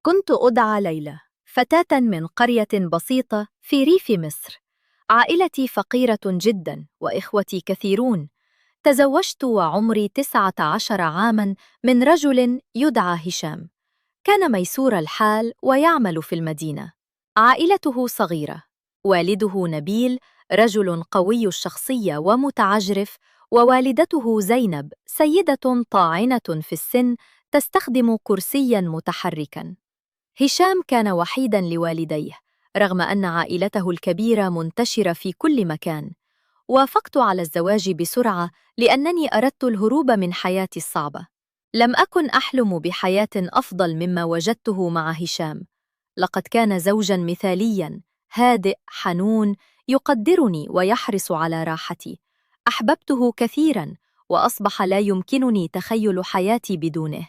كنت أدعى ليلى، فتاة من قرية بسيطة في ريف مصر. عائلتي فقيرة جدا وإخوتي كثيرون. تزوجت وعمري 19 عاما من رجل يدعى هشام. كان ميسور الحال ويعمل في المدينة. عائلته صغيرة، والده نبيل رجل قوي الشخصية ومتعجرف، ووالدته زينب سيدة طاعنة في السن تستخدم كرسيا متحركا. هشام كان وحيداً لوالديه، رغم أن عائلته الكبيرة منتشرة في كل مكان. وافقت على الزواج بسرعة لأنني أردت الهروب من حياتي الصعبة. لم أكن أحلم بحياة أفضل مما وجدته مع هشام. لقد كان زوجاً مثالياً، هادئ، حنون، يقدرني ويحرص على راحتي. أحببته كثيراً، وأصبح لا يمكنني تخيل حياتي بدونه.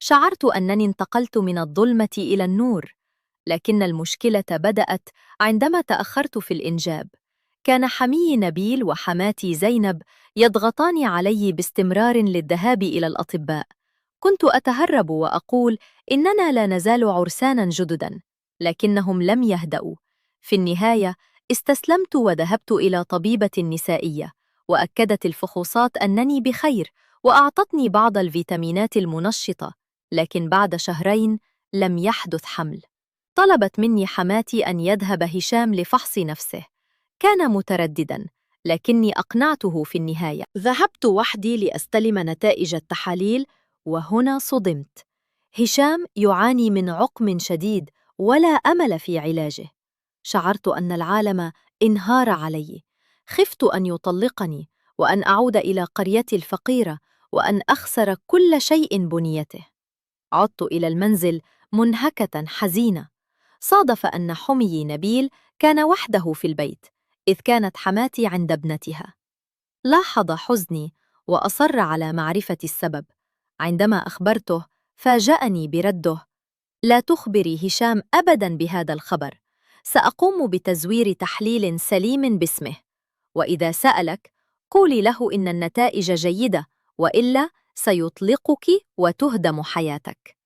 شعرت أنني انتقلت من الظلمة إلى النور، لكن المشكلة بدأت عندما تأخرت في الإنجاب. كان حمي نبيل وحماتي زينب يضغطان علي باستمرار للذهاب إلى الأطباء. كنت أتهرب وأقول إننا لا نزال عرسانا جددا، لكنهم لم يهدأوا. في النهاية استسلمت وذهبت إلى طبيبة نسائية، وأكدت الفحوصات أنني بخير، وأعطتني بعض الفيتامينات المنشطة. لكن بعد شهرين لم يحدث حمل. طلبت مني حماتي أن يذهب هشام لفحص نفسه. كان متردداً، لكني أقنعته في النهاية. ذهبت وحدي لأستلم نتائج التحاليل، وهنا صدمت. هشام يعاني من عقم شديد ولا أمل في علاجه. شعرت أن العالم انهار علي. خفت أن يطلقني، وأن أعود إلى قريتي الفقيرة، وأن أخسر كل شيء بنيته. عدت إلى المنزل منهكة حزينة. صادف أن حمي نبيل كان وحده في البيت، إذ كانت حماتي عند ابنتها. لاحظ حزني وأصر على معرفة السبب. عندما أخبرته فاجأني برده: لا تخبري هشام أبداً بهذا الخبر. سأقوم بتزوير تحليل سليم باسمه، وإذا سألك قولي له إن النتائج جيدة، وإلا سيطلقك وتهدم حياتك.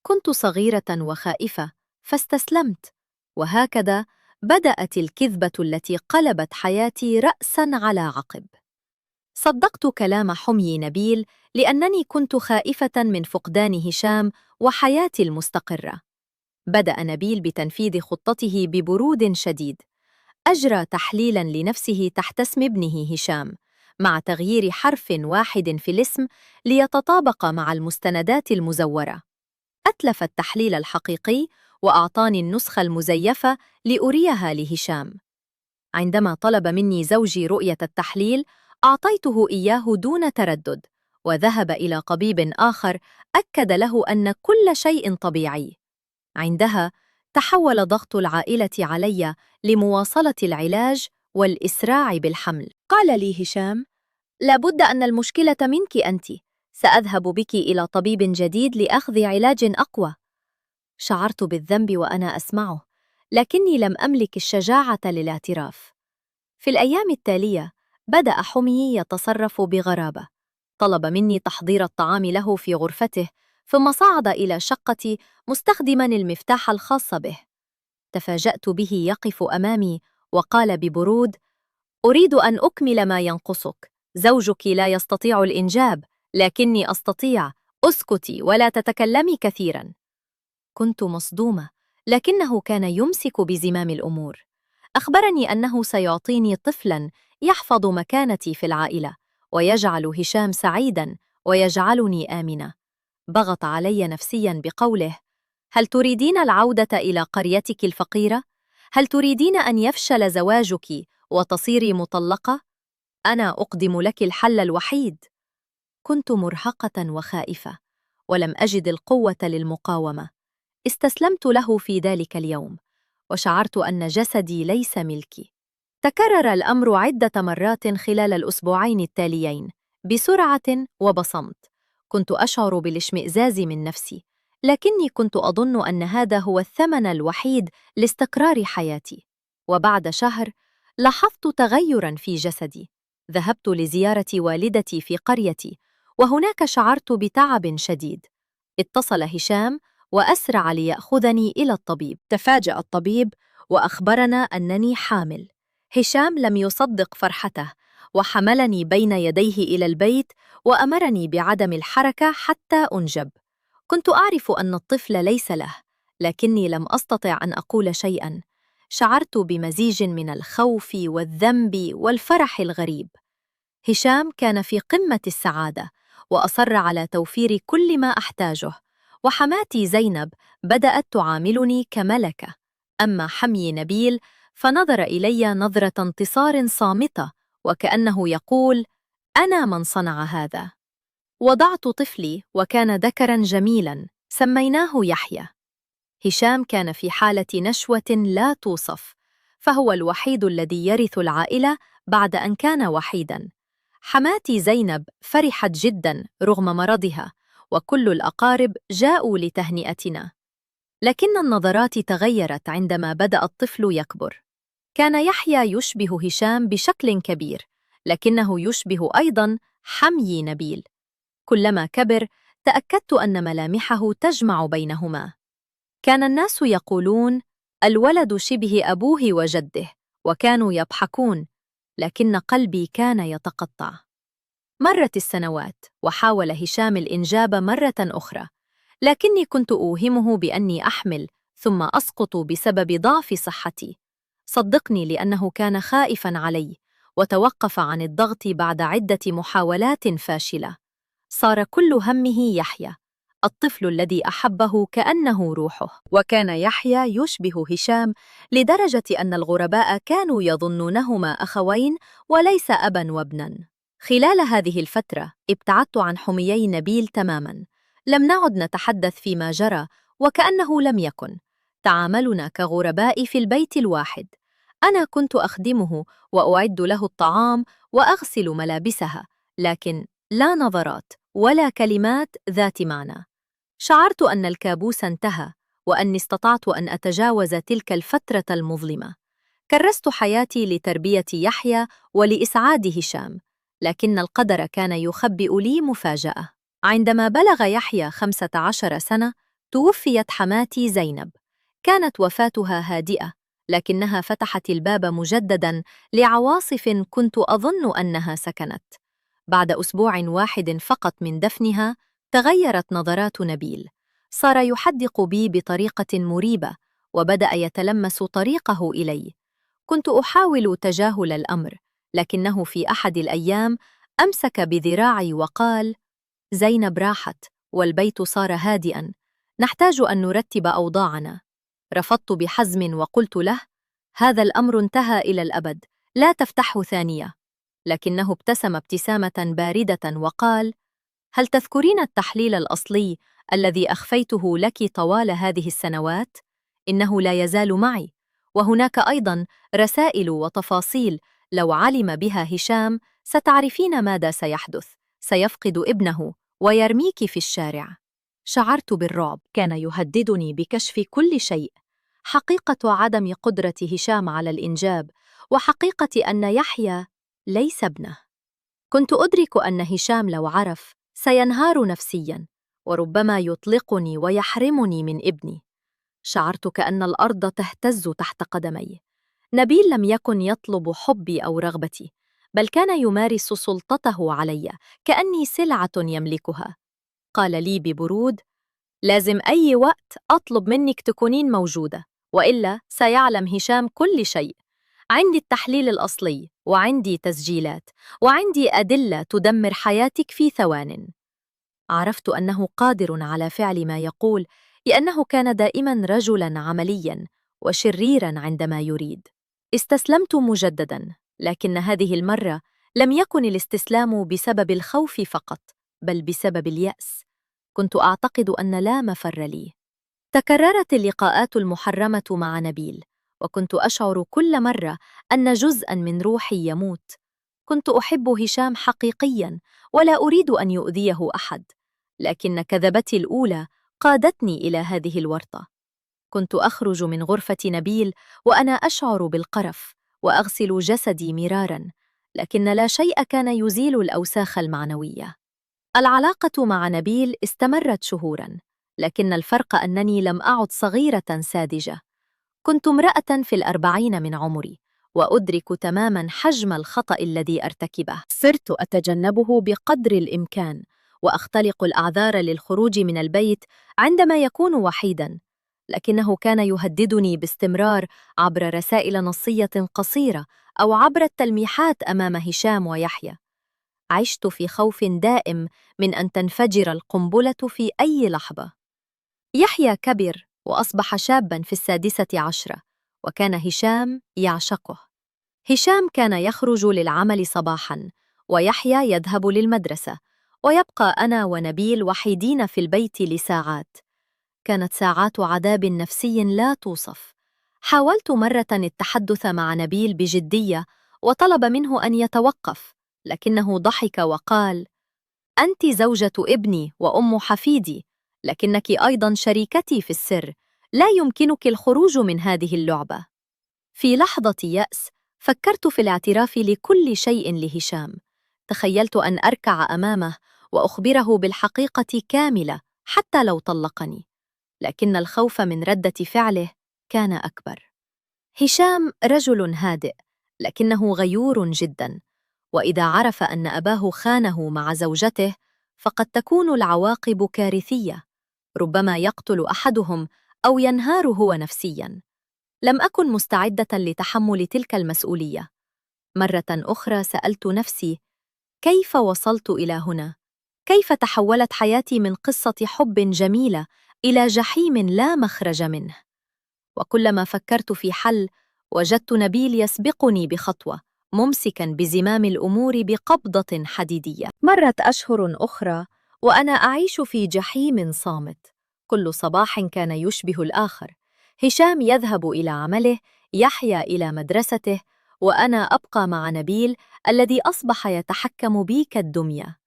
كنت صغيرة وخائفة، فاستسلمت. وهكذا بدأت الكذبة التي قلبت حياتي رأساً على عقب. صدقت كلام حمي نبيل لأنني كنت خائفة من فقدان هشام وحياتي المستقرة. بدأ نبيل بتنفيذ خطته ببرود شديد. أجرى تحليلاً لنفسه تحت اسم ابنه هشام، مع تغيير حرف واحد في الاسم ليتطابق مع المستندات المزورة. أتلف التحليل الحقيقي وأعطاني النسخة المزيفة لأريها لهشام. عندما طلب مني زوجي رؤية التحليل، أعطيته إياه دون تردد، وذهب إلى طبيب آخر أكد له أن كل شيء طبيعي. عندها تحول ضغط العائلة علي لمواصلة العلاج والإسراع بالحمل. قال لي هشام: لابد أن المشكلة منك أنت. سأذهب بك إلى طبيب جديد لأخذ علاج أقوى. شعرت بالذنب وأنا أسمعه، لكني لم أملك الشجاعة للاعتراف. في الأيام التالية بدأ حمي يتصرف بغرابة. طلب مني تحضير الطعام له في غرفته، ثم صعد إلى شقتي مستخدماً المفتاح الخاص به. تفاجأت به يقف أمامي وقال ببرود: أريد أن أكمل ما ينقصك. زوجك لا يستطيع الإنجاب، لكني أستطيع. اسكتي ولا تتكلمي كثيراً. كنت مصدومة، لكنه كان يمسك بزمام الأمور. أخبرني أنه سيعطيني طفلاً يحفظ مكانتي في العائلة، ويجعل هشام سعيداً، ويجعلني آمنة. ضغط علي نفسياً بقوله: هل تريدين العودة إلى قريتك الفقيرة؟ هل تريدين أن يفشل زواجك وتصيري مطلقة؟ أنا أقدم لك الحل الوحيد. كنت مرهقة وخائفة، ولم أجد القوة للمقاومة. استسلمت له في ذلك اليوم، وشعرت أن جسدي ليس ملكي. تكرر الأمر عدة مرات خلال الأسبوعين التاليين، بسرعة وبصمت. كنت أشعر بالاشمئزاز من نفسي، لكني كنت أظن أن هذا هو الثمن الوحيد لاستقرار حياتي. وبعد شهر لاحظت تغيراً في جسدي. ذهبت لزيارة والدتي في قريتي، وهناك شعرت بتعب شديد. اتصل هشام وأسرع ليأخذني إلى الطبيب. تفاجأ الطبيب وأخبرنا أنني حامل. هشام لم يصدق فرحته وحملني بين يديه إلى البيت وأمرني بعدم الحركة حتى أنجب. كنت أعرف أن الطفل ليس له، لكني لم أستطع أن أقول شيئاً. شعرت بمزيج من الخوف والذنب والفرح الغريب. هشام كان في قمة السعادة وأصر على توفير كل ما أحتاجه، وحماتي زينب بدأت تعاملني كملكة. أما حمي نبيل فنظر إلي نظرة انتصار صامتة، وكأنه يقول: أنا من صنع هذا. وضعت طفلي وكان ذكراً جميلاً سميناه يحيى. هشام كان في حالة نشوة لا توصف، فهو الوحيد الذي يرث العائلة بعد أن كان وحيداً. حماتي زينب فرحت جداً رغم مرضها، وكل الأقارب جاءوا لتهنئتنا. لكن النظرات تغيرت عندما بدأ الطفل يكبر. كان يحيى يشبه هشام بشكل كبير، لكنه يشبه أيضاً حمي نبيل. كلما كبر تأكدت أن ملامحه تجمع بينهما. كان الناس يقولون: الولد شبه أبوه وجده، وكانوا يضحكون، لكن قلبي كان يتقطع. مرت السنوات وحاول هشام الإنجاب مرة أخرى، لكني كنت أوهمه بأني أحمل ثم أسقط بسبب ضعف صحتي. صدقني، لأنه كان خائفاً علي وتوقف عن الضغط بعد عدة محاولات فاشلة. صار كل همه يحيى، الطفل الذي أحبه كأنه روحه. وكان يحيى يشبه هشام لدرجة أن الغرباء كانوا يظنونهما أخوين وليس أباً وابناً. خلال هذه الفترة ابتعدت عن حميي نبيل تماماً. لم نعد نتحدث فيما جرى وكأنه لم يكن. تعاملنا كغرباء في البيت الواحد. أنا كنت أخدمه وأعد له الطعام وأغسل ملابسها، لكن لا نظرات ولا كلمات ذات معنى. شعرت أن الكابوس انتهى وأني استطعت أن أتجاوز تلك الفترة المظلمة. كرست حياتي لتربية يحيى ولإسعاد هشام، لكن القدر كان يخبئ لي مفاجأة. عندما بلغ يحيى 15 سنة توفيت حماتي زينب. كانت وفاتها هادئة، لكنها فتحت الباب مجدداً لعواصف كنت أظن أنها سكنت. بعد أسبوع واحد فقط من دفنها تغيرت نظرات نبيل. صار يحدق بي بطريقة مريبة وبدأ يتلمس طريقه إلي. كنت أحاول تجاهل الأمر، لكنه في أحد الأيام أمسك بذراعي وقال: زينب راحت والبيت صار هادئاً، نحتاج أن نرتب أوضاعنا. رفضت بحزم وقلت له: هذا الأمر انتهى إلى الأبد، لا تفتحه ثانية. لكنه ابتسم ابتسامة باردة وقال: هل تذكرين التحليل الأصلي الذي أخفيته لك طوال هذه السنوات؟ إنه لا يزال معي، وهناك أيضاً رسائل وتفاصيل لو علم بها هشام ستعرفين ماذا سيحدث. سيفقد ابنه ويرميك في الشارع. شعرت بالرعب، كان يهددني بكشف كل شيء: حقيقة عدم قدرة هشام على الإنجاب، وحقيقة أن يحيى ليس ابنه. كنت أدرك أن هشام لو عرف سينهار نفسياً، وربما يطلقني ويحرمني من ابني. شعرت كأن الأرض تهتز تحت قدمي. نبيل لم يكن يطلب حبي أو رغبتي، بل كان يمارس سلطته علي كأني سلعة يملكها. قال لي ببرود: لازم أي وقت أطلب منك تكونين موجودة، وإلا سيعلم هشام كل شيء. عندي التحليل الأصلي، وعندي تسجيلات، وعندي أدلة تدمر حياتك في ثوان. عرفت أنه قادر على فعل ما يقول، لأنه كان دائما رجلا عمليا وشريرا عندما يريد. استسلمت مجددا، لكن هذه المرة لم يكن الاستسلام بسبب الخوف فقط، بل بسبب اليأس. كنت أعتقد أن لا مفر لي. تكررت اللقاءات المحرمة مع نبيل، وكنت أشعر كل مرة أن جزءاً من روحي يموت. كنت أحب هشام حقيقياً ولا أريد أن يؤذيه أحد، لكن كذبتي الأولى قادتني إلى هذه الورطة. كنت أخرج من غرفة نبيل وأنا أشعر بالقرف وأغسل جسدي مراراً، لكن لا شيء كان يزيل الأوساخ المعنوية. العلاقة مع نبيل استمرت شهوراً، لكن الفرق أنني لم أعد صغيرة ساذجة. كنت امرأة في ال40 من عمري، وأدرك تماماً حجم الخطأ الذي أرتكبه. صرت أتجنبه بقدر الإمكان، وأختلق الأعذار للخروج من البيت عندما يكون وحيداً، لكنه كان يهددني باستمرار عبر رسائل نصية قصيرة أو عبر التلميحات أمام هشام ويحيى. عشت في خوف دائم من أن تنفجر القنبلة في أي لحظة. يحيى كبر وأصبح شاباً في ال16، وكان هشام يعشقه. هشام كان يخرج للعمل صباحاً، ويحيى يذهب للمدرسة، ويبقى أنا ونبيل وحيدين في البيت لساعات. كانت ساعات عذاب نفسي لا توصف. حاولت مرة التحدث مع نبيل بجدية، وطلب منه أن يتوقف، لكنه ضحك وقال: أنت زوجة ابني وأم حفيدي، لكنك أيضاً شريكتي في السر، لا يمكنك الخروج من هذه اللعبة. في لحظة يأس فكرت في الاعتراف لكل شيء لهشام. تخيلت أن أركع أمامه وأخبره بالحقيقة كاملة حتى لو طلقني، لكن الخوف من ردة فعله كان أكبر. هشام رجل هادئ، لكنه غيور جداً، وإذا عرف أن أباه خانه مع زوجته فقد تكون العواقب كارثية. ربما يقتل أحدهم أو ينهار هو نفسياً. لم أكن مستعدة لتحمل تلك المسؤولية. مرة أخرى سألت نفسي: كيف وصلت إلى هنا؟ كيف تحولت حياتي من قصة حب جميلة إلى جحيم لا مخرج منه؟ وكلما فكرت في حل، وجدت نبيل يسبقني بخطوة، ممسكاً بزمام الأمور بقبضة حديدية. مرت أشهر أخرى وأنا أعيش في جحيم صامت. كل صباح كان يشبه الآخر. هشام يذهب إلى عمله، يحيى إلى مدرسته، وأنا أبقى مع نبيل الذي أصبح يتحكم بي كالدمية.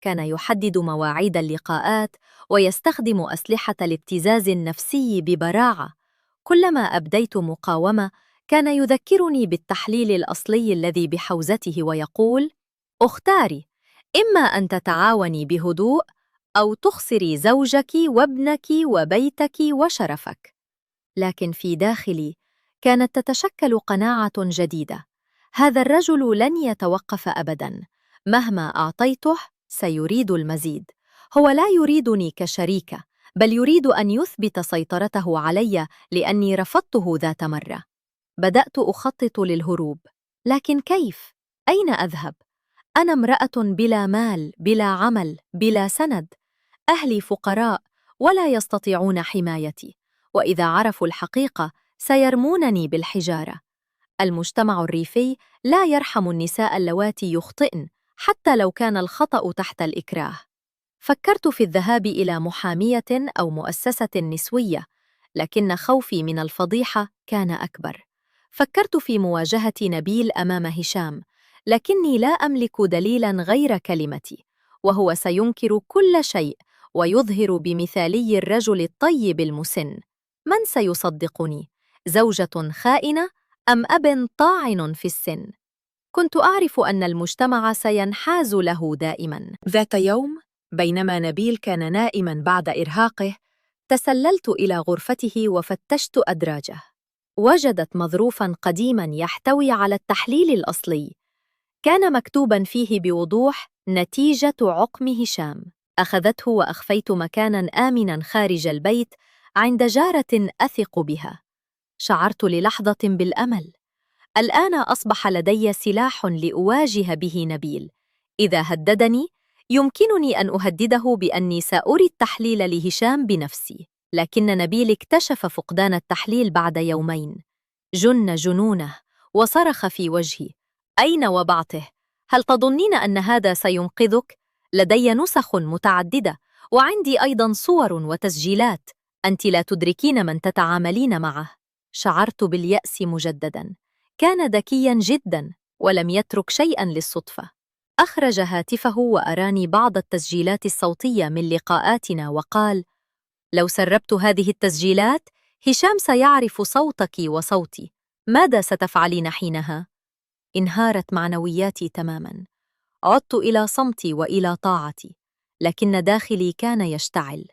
كان يحدد مواعيد اللقاءات ويستخدم أسلحة الابتزاز النفسي ببراعة. كلما أبديت مقاومة كان يذكرني بالتحليل الأصلي الذي بحوزته ويقول: اختاري، إما أن تتعاوني بهدوء أو تخسري زوجك وابنك وبيتك وشرفك. لكن في داخلي كانت تتشكل قناعة جديدة: هذا الرجل لن يتوقف أبداً. مهما أعطيته سيريد المزيد. هو لا يريدني كشريكة، بل يريد أن يثبت سيطرته علي لأني رفضته ذات مرة. بدأت أخطط للهروب، لكن كيف؟ أين أذهب؟ أنا امرأة بلا مال، بلا عمل، بلا سند. أهلي فقراء ولا يستطيعون حمايتي، وإذا عرفوا الحقيقة سيرمونني بالحجارة. المجتمع الريفي لا يرحم النساء اللواتي يخطئن، حتى لو كان الخطأ تحت الإكراه. فكرت في الذهاب إلى محامية أو مؤسسة نسوية، لكن خوفي من الفضيحة كان أكبر. فكرت في مواجهة نبيل أمام هشام، لكني لا أملك دليلاً غير كلمتي، وهو سينكر كل شيء ويظهر بمثالي الرجل الطيب المسن. من سيصدقني؟ زوجة خائنة أم أب طاعن في السن؟ كنت أعرف أن المجتمع سينحاز له دائماً. ذات يوم، بينما نبيل كان نائماً بعد إرهاقه، تسللت إلى غرفته وفتشت أدراجه. وجدت مظروفاً قديماً يحتوي على التحليل الأصلي. كان مكتوباً فيه بوضوح: نتيجة عقم هشام. أخذته وأخفيت مكاناً آمناً خارج البيت عند جارة أثق بها. شعرت للحظة بالأمل. الآن أصبح لدي سلاح لأواجه به نبيل. إذا هددني، يمكنني أن أهدده بأني سأري التحليل لهشام بنفسي. لكن نبيل اكتشف فقدان التحليل بعد يومين. جن جنونه وصرخ في وجهي: أين وضعته؟ هل تظنين أن هذا سينقذك؟ لدي نسخ متعددة، وعندي أيضاً صور وتسجيلات. أنت لا تدركين من تتعاملين معه. شعرت باليأس مجدداً. كان ذكياً جداً ولم يترك شيئاً للصدفة. أخرج هاتفه وأراني بعض التسجيلات الصوتية من لقاءاتنا وقال: لو سربت هذه التسجيلات، هشام سيعرف صوتك وصوتي. ماذا ستفعلين حينها؟ انهارت معنوياتي تماماً. عدت إلى صمتي وإلى طاعتي، لكن داخلي كان يشتعل.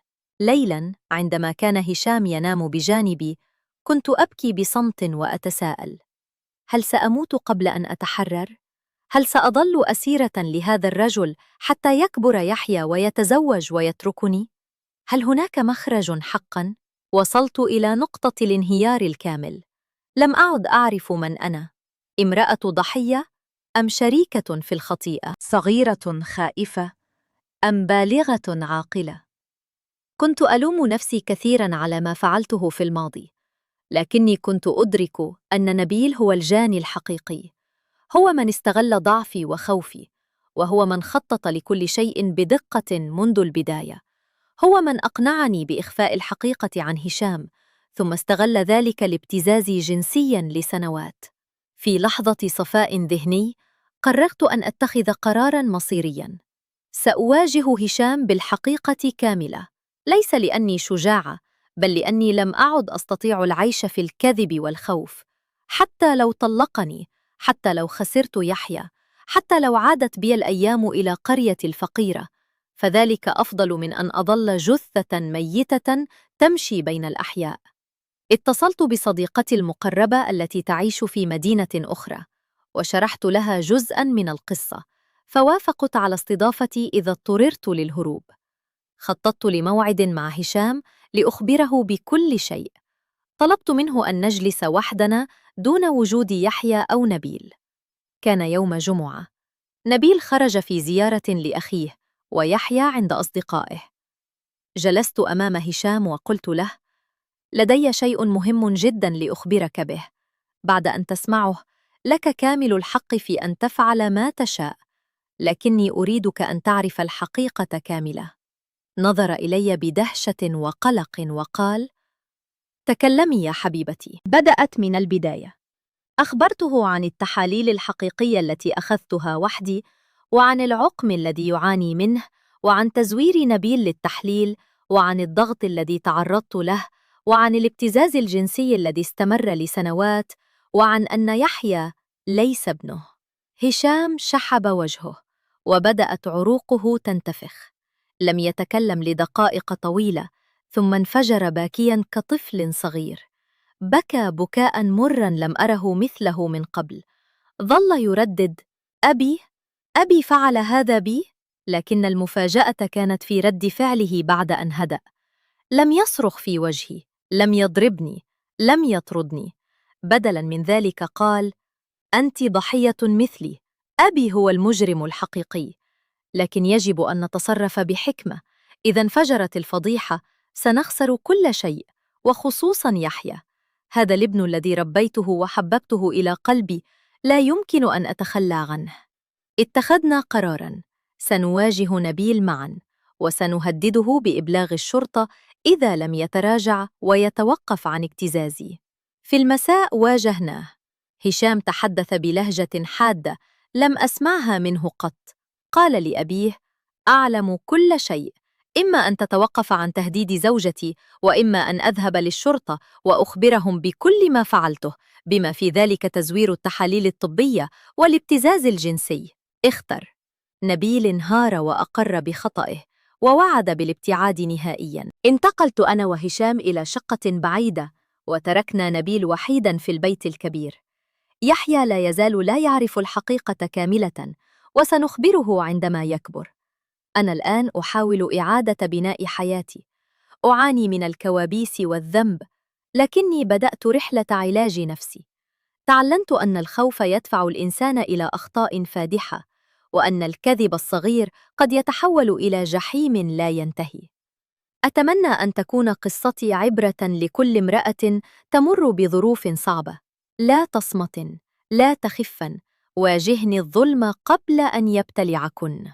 ليلاً عندما كان هشام ينام بجانبي كنت أبكي بصمت وأتساءل: هل سأموت قبل أن أتحرر؟ هل سأظل أسيرة لهذا الرجل حتى يكبر يحيى ويتزوج ويتركني؟ هل هناك مخرج حقاً؟ وصلت إلى نقطة الانهيار الكامل. لم أعد أعرف من أنا، امرأة ضحية أم شريكة في الخطيئة، صغيرة خائفة أم بالغة عاقلة. كنت ألوم نفسي كثيراً على ما فعلته في الماضي، لكني كنت أدرك أن نبيل هو الجاني الحقيقي، هو من استغل ضعفي وخوفي، وهو من خطط لكل شيء بدقة منذ البداية، هو من أقنعني بإخفاء الحقيقة عن هشام، ثم استغل ذلك لابتزازي جنسياً لسنوات. في لحظة صفاء ذهني قررت أن أتخذ قراراً مصيرياً. سأواجه هشام بالحقيقة كاملة، ليس لأني شجاعة، بل لأني لم أعد أستطيع العيش في الكذب والخوف. حتى لو طلقني، حتى لو خسرت يحيى، حتى لو عادت بي الأيام إلى قريتي الفقيرة، فذلك أفضل من أن أظل جثة ميتة تمشي بين الأحياء. اتصلت بصديقتي المقربة التي تعيش في مدينة أخرى، وشرحت لها جزءاً من القصة، فوافقت على استضافتي إذا اضطررت للهروب. خططت لموعد مع هشام لأخبره بكل شيء. طلبت منه أن نجلس وحدنا دون وجود يحيى أو نبيل. كان يوم جمعة. نبيل خرج في زيارة لأخيه، ويحيى عند أصدقائه. جلست أمام هشام وقلت له: لدي شيء مهم جدا لأخبرك به. بعد أن تسمعه، لك كامل الحق في أن تفعل ما تشاء، لكني أريدك أن تعرف الحقيقة كاملة. نظر إلي بدهشة وقلق وقال: تكلمي يا حبيبتي. بدأت من البداية. أخبرته عن التحاليل الحقيقية التي أخذتها وحدي، وعن العقم الذي يعاني منه، وعن تزوير نبيل للتحليل، وعن الضغط الذي تعرضت له، وعن الابتزاز الجنسي الذي استمر لسنوات، وعن أن يحيى ليس ابنه. هشام شحب وجهه، وبدأت عروقه تنتفخ. لم يتكلم لدقائق طويلة، ثم انفجر باكياً كطفل صغير. بكى بكاء مرا لم أره مثله من قبل. ظل يردد: أبي، أبي فعل هذا بي. لكن المفاجأة كانت في رد فعله بعد أن هدأ. لم يصرخ في وجهي، لم يضربني، لم يطردني. بدلاً من ذلك قال: أنت ضحية مثلي، أبي هو المجرم الحقيقي، لكن يجب أن نتصرف بحكمة. إذا انفجرت الفضيحة سنخسر كل شيء، وخصوصاً يحيى. هذا الابن الذي ربيته وحببته إلى قلبي، لا يمكن أن أتخلى عنه. اتخذنا قراراً: سنواجه نبيل معاً، وسنهدده بإبلاغ الشرطة إذا لم يتراجع ويتوقف عن ابتزازي. في المساء واجهناه. هشام تحدث بلهجة حادة لم أسمعها منه قط. قال لأبيه: أعلم كل شيء، إما أن تتوقف عن تهديد زوجتي، وإما أن أذهب للشرطة وأخبرهم بكل ما فعلته، بما في ذلك تزوير التحاليل الطبية والابتزاز الجنسي. اختر. نبيل انهار وأقر بخطئه، ووعد بالابتعاد نهائياً. انتقلت أنا وهشام إلى شقة بعيدة، وتركنا نبيل وحيداً في البيت الكبير. يحيى لا يزال لا يعرف الحقيقة كاملة، وسنخبره عندما يكبر. أنا الآن أحاول إعادة بناء حياتي. أعاني من الكوابيس والذنب، لكني بدأت رحلة علاج نفسي. تعلمت أن الخوف يدفع الإنسان إلى أخطاء فادحة، وأن الكذب الصغير قد يتحول إلى جحيم لا ينتهي. أتمنى أن تكون قصتي عبرة لكل امرأة تمر بظروف صعبة. لا تصمتن، لا تخفن، واجهن الظلم قبل أن يبتلعكن.